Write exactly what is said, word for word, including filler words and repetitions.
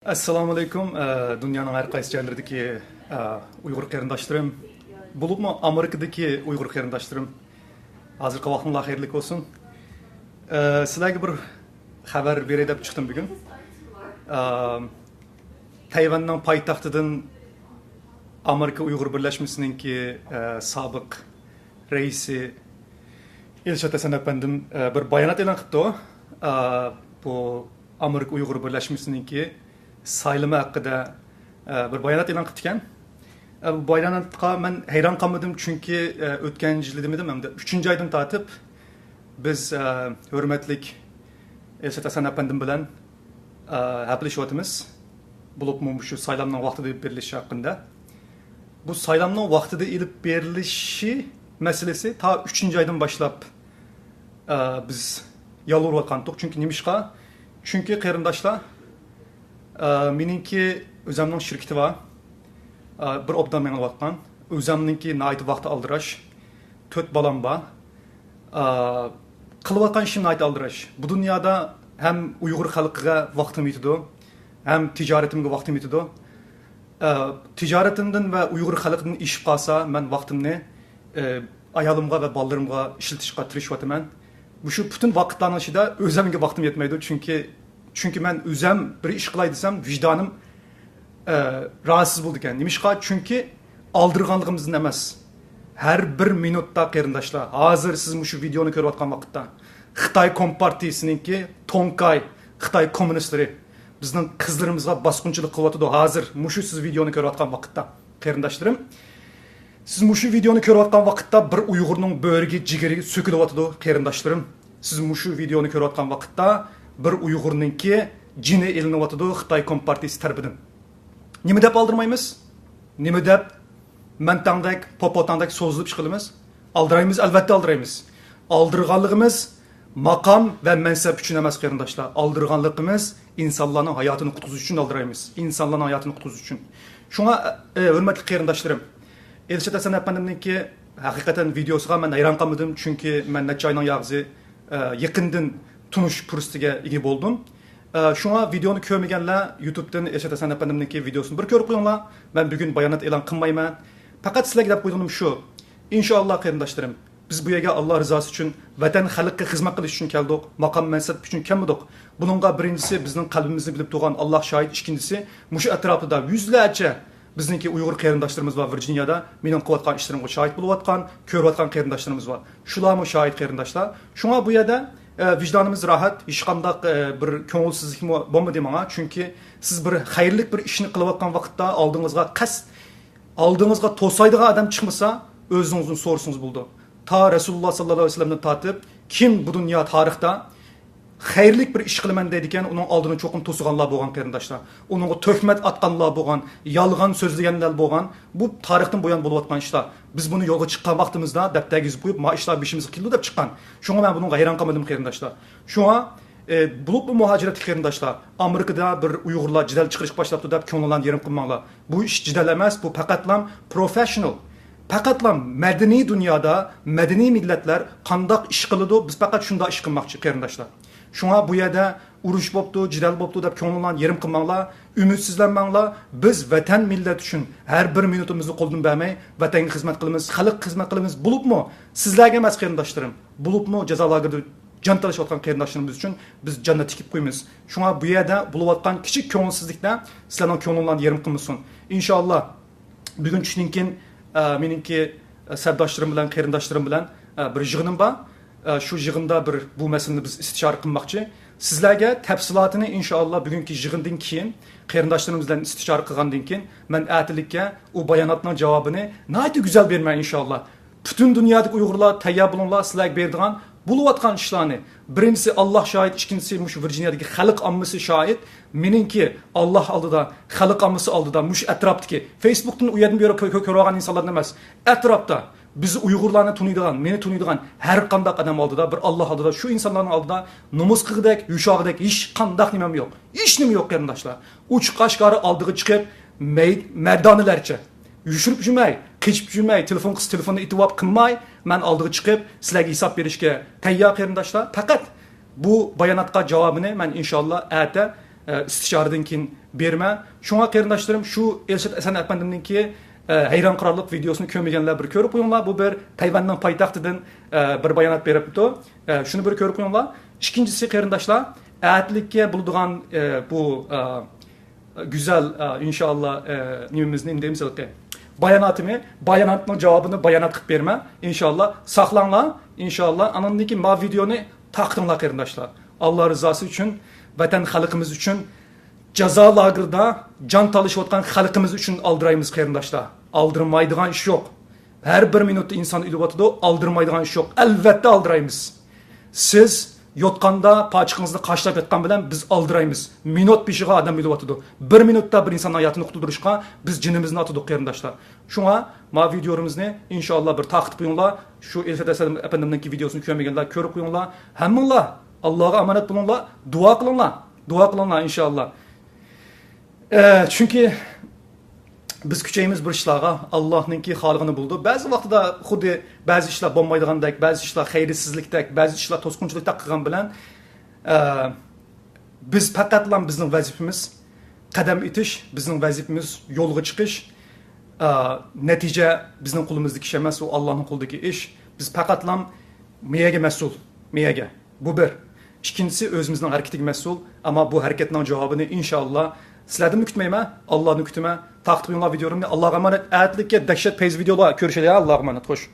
ئەسسالامۇ ئەلەيكۇم، ئە، دۇنيانىڭ ھەر قايسى جايلىرىدىكى، ئە، ئۇيغۇر قېرىنداشلىرىم، بولۇپمۇ ئامېرىكىدىكى ئۇيغۇر قېرىنداشلىرىم. ھازىرقى ۋاقتىڭلار خەيرلىك بولسۇن. ئە، سىلەرگە بىر خەۋەر بېرەي دەپ چىقتىم بۈگۈن. ئە، تەيۋەننىڭ پايتەختىدىن ئامېرىكا ئۇيغۇر بىرلەشمىسىنىڭكى، ئە، سابىق رەئىسى ئىلشات ھەسەن ئەپەندىم، ئە، بىر بايانات ئېلان قىپتۇ. ئە، بۇ ئامېرىكا ئۇيغۇر بىرلەشمىسىنىڭكى سايلىمى ھەققىدە، ئە، بىر بايانات ئېلان قىپتىكەن. ئە، بۇ باياناتقا مەن ھەيران قالمىدىم، چۈنكى، ئە، ئۆتكەن يىلى دېمىدىم، ھەمدە ئۈچىنچى ئايدىن تارتىپ بىز، ئە، ھۆرمەتلىك ئىلشات ھەسەن ئەپەندىم بىلەن، ئە، ھەپىلىشىۋاتىمىز. بولۇپمۇ مۇشۇ سايلامنىڭ ۋاقتىدا ئېلىپ بېرىلىشى ھەققىدە. بۇ سايلامنىڭ ۋاقتىدا ئېلىپ بېرىلىشى مەسىلىسى تا ئۈچىنچى ئايدىن باشلاپ، ئە، بىز يالۋۇرۇۋاتقانتۇق. چۈنكى نېمىشقا؟ چۈنكى قېرىنداشلار، ئە، مېنىڭكى ئۆزەمنىڭ شىركىتى بار. ئە، بىر ئوبدان مېڭىۋاتقان. ئۆزەمنىڭكى ناھايىتى ۋاقتى ئالدىراش. تۆت بالام بار. ئە، قىلىۋاتقان ئىشىم ناھايىتى ئالدىراش. بۇ دۇنيادا ھەم ئۇيغۇر خەلقىگە ۋاقتىم يېتىدۇ، ھەم تىجارىتىمگە ۋاقتىم يېتىدۇ. ئە، تىجارىتىمدىن ۋە ئۇيغۇر خەلقىدىن ئېشىپ قالسا، مەن ۋاقتىمنى، ئە، ئايالىمغا ۋە بالىلىرىمغا ئىشلىتىشقا تىرىشىۋاتىمەن. مۇشۇ پۈتۈن ۋاقىتلارنىڭ ئىچىدە ئۆزەمگە ۋاقتىم يەتمەيدۇ، چۈنكى، چۈنكى مەن ئۆزەم بىر ئىش قىلاي دېسەم، ۋىجدانىم، ئە، راھەتسىز بولىدىكەن. نېمىشقا؟ چۈنكى ئالدىرىغانلىقىمىزدىن ئەمەس. ھەر بىر مىنۇتتا، قېرىنداشلار، ھازىر سىز مۇشۇ ۋىدېئونى كۆرۈۋاتقان ۋاقىتتا، خىتاي كومپارتىيىسىنىڭكى توڭكاي، خىتاي كوممۇنىستلىرى بىزنىڭ قىزلىرىمىزغا باسقۇنچىلىق قىلىۋاتىدۇ. ھازىر مۇشۇ سىز ۋىدېئونى كۆرۈۋاتقان ۋاقىتتا، قېرىنداشلىرىم، سىز مۇشۇ ۋىدېئونى كۆرۈۋاتقان ۋاقىتتا بىر ئۇيغۇرنىڭ بۆرىگە، جىگىرىگە سۆكۈلۈۋاتىدۇ، قېرىنداشلىرىم. سىز مۇشۇ ۋىدېئونى كۆرۈۋاتقان ۋاقىتتا بىر ئۇيغۇرنىڭكى جېنى ئېلىنىۋاتىدۇ خىتاي كومپارتىيىسى تەرىپىدىن. نېمە دەپ ئالدىرىمايمىز؟ نېمە دەپ مەنتاڭدەك، پوپوتاڭدەك سوزۇلۇپ چىقىلىمىز؟ ئالدىرايمىز، ئەلۋەتتە ئالدىرايمىز. ئالدىرىغانلىقىمىز ماقام ۋە مەنسەپ ئۈچۈن ئەمەس، قېرىنداشلار. ئالدىرىغانلىقىمىز ئىنسانلارنىڭ ھاياتىنى قۇتقۇزۇش ئۈچۈن ئالدىرايمىز. ئىنسانلارنىڭ ھاياتىنى قۇتقۇزۇش ئۈچۈن. شۇڭا، ئە، ھۆرمەتلىك قېرىنداشلىرىم، ئىلشات ھەسەن ئەپەندىمنىڭكى ھەقىقەتەن ۋىدېئوسىغا مەن ھەيران قالمىدىم، چۈنكى مەن نەچچە ئاينىڭ ياغىسى، ئە، يېقىندىن تونۇش پۇرسىتىگە ئىگە بولدۇم. ئە، شۇڭا ۋىدېئونى كۆرمىگەنلەر يۇتۇبتىن ئىلشات ھەسەن ئەپەندىمنىڭكى ۋىدېئوسىنى بىر كۆرۈپ قويۇڭلار. مەن بۈگۈن بايانات ئېلان قىلمايمەن. پەقەت سىلەرگە دەپ قويغىنىم شۇ. ئىنشائاللا، قېرىنداشلىرىم، بىز بۇ يەرگە ئاللا رىزاسى ئۈچۈن، ۋەتەن خەلققە خىزمەت قىلىش ئۈچۈن كەلدۇق، ماقام مەنسەپ ئۈچۈن كەلمىدۇق. بۇنىڭغا بىرىنچىسى بىزنىڭ قەلبىمىزنى بىلىپ تۇرغان ئاللا شاھىت، ئىككىنچىسى مۇشۇ ئەتراپىدا يۈزلەرچە بىزنىڭكى ئۇيغۇر قېرىنداشلىرىمىز بار ۋىرجىنىيادا، مېنىڭ قىلىۋاتقان ئىشلىرىمغا شاھىت بولۇۋاتقان، كۆرۈۋاتقان قېرىنداشلىرىمىز بار. شۇلارمۇ شاھىت قېرىنداشلار. شۇڭا بۇ يەردە، ئە، ۋىجدانىمىز راھەت، ھېچقانداق، ئە، بىر كۆڭۈلسىزلىكمۇ بولمىدى ماڭا. چۈنكى سىز بىر خەيرلىك بىر ئىشنى قىلىۋاتقان ۋاقىتتا ئالدىڭىزغا قەست، ئالدىڭىزغا توسايدىغان ئادەم چىقمىسا، ئۆزىڭىزدىن سورىسىڭىز بولىدۇ. تا رەسۇلۇللا ساللاللاھۇ ئەلەيھى ۋەسەللەمدىن تارتىپ، كىم بۇ دۇنيا تارىختا خەيرلىك بىر ئىش قىلىمەن دەيدىكەن، ئۇنىڭ ئالدىنى چوقۇم توسىغانلار بولغان، قېرىنداشلار. ئۇنىڭغا تۆھمەت ئاتقانلار بولغان، يالغان سۆزلىگەنلەر بولغان. بۇ تارىختىن بۇيان بولۇۋاتقان ئىشلار. بىز بۇنى يولغا چىققان ۋاقتىمىزدا دەپتەرگە يېزىپ قويۇپ، ما ئىشلار بېشىمىزغا كېلىدۇ دەپ چىققان. شۇڭا مەن بۇنىڭغا ھەيران قالمىدىم، قېرىنداشلار. شۇڭا، ئە، بولۇپمۇ مۇھاجىرەتلىك قېرىنداشلار، ئامېرىكىدا بىر ئۇيغۇرلار جېدەل چىقىرىشقا باشلاپتۇ دەپ كۆڭلىڭلارنى يېرىم قىلماڭلار. بۇ ئىش جېدەل ئەمەس، بۇ پەقەتلا پروفېشنال. پەقەتلا مەدەنىي دۇنيادا مەدەنىي مىللەتلەر قانداق ئىش قىلىدۇ، بىز پەقەت شۇنداق ئىش قىلماقچى، قېرىنداشلار. شۇڭا بۇ يەردە ئۇرۇش بوپتۇ، جېدەل بوپتۇ دەپ كۆڭلۈڭلارنى يېرىم قىلماڭلار، ئۈمىدسىزلەنمەڭلار. بىز ۋەتەن مىللەت ئۈچۈن ھەر بىر مىنۇتىمىزنى قولدىن بەرمەي، ۋەتەنگە خىزمەت قىلىمىز، خەلققە خىزمەت قىلىمىز. بولۇپمۇ سىزلەرگە ئەمەس، قېرىنداشلىرىم، بولۇپمۇ جازا لاگېرىدا جان تالىشىۋاتقان قېرىنداشلىرىمىز ئۈچۈن بىز جاننى تىكىپ قويىمىز. شۇڭا بۇ يەردە بولۇۋاتقان كىچىك كۆڭۈلسىزلىكلەر سىلەرنىڭ كۆڭلۈڭلارنى يېرىم قىلمىسۇن. ئىنشائاللا، بۈگۈن چۈشتىن كېيىن، ئە، مېنىڭكى، ئە، سەپداشلىرىم بىلەن، قېرىنداشلىرىم بىلەن، ئە، بىر يىغىنىم بار. ئە، شۇ يىغىندا بىر بۇ مەسىلىنى بىز ئىستىشارە قىلماقچى. سىزلەرگە تەپسىلاتىنى ئىنشائاللا بۈگۈنكى يىغىندىن كېيىن، قېرىنداشلىرىمىز بىلەن ئىستىشارە قىلغاندىن كېيىن، مەن ئەتىلىككە ئۇ باياناتنىڭ جاۋابىنى ناھايىتى گۈزەل بېرىمەن ئىنشائاللا. پۈتۈن دۇنيادىكى ئۇيغۇرلار تەييار بولۇڭلار، سىلەرگە بېرىدىغان بولۇۋاتقان ئىشلارنى. بىرىنچىسى، ئاللا شاھىت، ئىككىنچىسى، مۇشۇ ۋىرجىنىيەدىكى خەلق ئاممىسى شاھىت. مېنىڭكى ئاللا ئالدىدا، خەلق ئاممىسى ئالدىدا، مۇشۇ ئەتراپتىكى، فېيسبۇكتىن ئۇ يەردىن بۇ يەرگە كۆ-، كۆ-، كۆرۈۋالغان ئىنسانلاردىن ئەمەس، ئەتراپتا بىز ئۇيغۇرلارنى تونۇيدىغان، مېنى تونۇيدىغان ھەر قانداق ئادەم ئالدىدا، بىر ئاللا ئالدىدا، شۇ ئىنسانلارنىڭ ئالدىدا نومۇس قىلغۇدەك، يوشۇرغۇدەك ھېچقانداق نېمەم يوق. ھېچ نېمە يوق، قېرىنداشلار. ئوچۇق ئاشكارا ئالدىغا چىقىپ، مەي-، مەردانىلەرچە يوشۇرۇپ يۈرمەي، قېچىپ يۈرمەي، تېلېفون قىلسا تېلېفوننى ئېتىۋاپ قىلماي، مەن ئالدىغا چىقىپ سىلەرگە ھېساب بېرىشكە تەييار، قېرىنداشلار. پەقەت بۇ باياناتقا جاۋابىنى مەن ئىنشاللا ئەتە، ئىستىشارىدىن كېيىن بېرىمەن. شۇڭا قېرىنداشلىرىم، شۇ ئېلشات ھەسەن ئەپەندىمنىڭكى ھەيران قالارلىق ۋىدېيوسىنى كۆرمىگەنلەر بىر كۆرۈپ قويۇڭلار. بۇ بىر تەيۋەننىڭ پايتەختىدىن بىر بايانات بېرىپتۇ. شۇنى بىر كۆرۈپ قويۇڭلار. ئىككىنچىسى قېرىنداشلار، ئەتىلىككە بولىدىغان بۇ گۈزەل، ئىنشاللا، نېمىمىزنى، نېمە دەيمىز ھېلىقى، باياناتىمنى، باياناتنىڭ جاۋابىنى بايانات قىلىپ بېرىمەن. ئىنشاللا ساقلاڭلار. ئىنشاللا ئاناندىن كېيىن ما ۋىدېيونى تارقىتىڭلار قېرىنداشلار. ئاللا رىزاسى ئۈچۈن، ۋەتەن خەلقىمىز ئۈچۈن، جازا لاگېرىدا جان تالىشىۋاتقان خەلقىمىز ئۈچۈن ئالدىرايمىز قېرىنداشلار. ئالدىرىمايدىغان ئىش يوق. ھەر بىر مىنۇتتا ئىنسان ئۆلۈۋاتىدۇ، ئالدىرىمايدىغان ئىش يوق. ئەلۋەتتە ئالدىرايمىز. سىز يوتقاندا پاچىقىڭىزنى قاشلاپ ياتقان بىلەن بىز ئالدىرايمىز. مىنۇت بېشىغا ئادەم ئۆلۈۋاتىدۇ. بىر مىنۇتتا بىر ئىنساننىڭ ھاياتىنى قۇتۇلدۇرۇشقا بىز جېنىمىزنى ئاتىدۇق قېرىنداشلار. شۇڭا ما ۋىدېيومىزنى ئىنشاللا بىر تارقىتىپ قويۇڭلار. شۇ ئېلشات ھەسەن ئەپەندىمنىڭكى ۋىدېيوسىنى كۆرمىگەنلەر كۆرۈپ قويۇڭلار. ھەممىڭلار ئاللاغا ئامانەت بولۇڭلار. دۇئا قىلىڭلار. دۇئا قىلىڭلار ئىنشاللا. ئە، چۈنكى بىز كۈچەيمىز بىر ئىشلارغا، ئاللاھنىڭكى خالىغىنى بولىدۇ. بەزى ۋاقتىدا خۇددى بەزى ئىشلار بولمايدىغاندەك، بەزى ئىشلار خەيرسىزلىكتەك، بەزى ئىشلار توسقۇنچىلىقتەك قىلغان بىلەن، ئە، بىز پەقەتلا بىزنىڭ ۋەزىپىمىز قەدەم ئېتىش، بىزنىڭ ۋەزىپىمىز يولغا چىقىش، ئە، نەتىجە بىزنىڭ قولىمىزدىكى ئىش ئەمەس، ئۇ ئاللاھنىڭ قولىدىكى ئىش. بىز پەقەتلا مېيەگە مەسئۇل، مېيەگە. بۇ بىر. ئىككىنچىسى، ئۆزىمىزنىڭ ھەرىكىتىگە مەسئۇل. ئەمما بۇ ھەرىكەتنىڭ جاۋابىنى ئىنشاللا سىلەردىنمۇ كۈتمەيمەن، ئاللادىن كۈتىمەن. تارقىتىپ قويۇڭلار ۋىدېيولىرىمنى. ئاللاغا ئامانەت. ئەتىلىككە دەھشەت پەيز ۋىدېيولا كۆرۈشەيلى. ئاللاغا ئامانەت. خوش.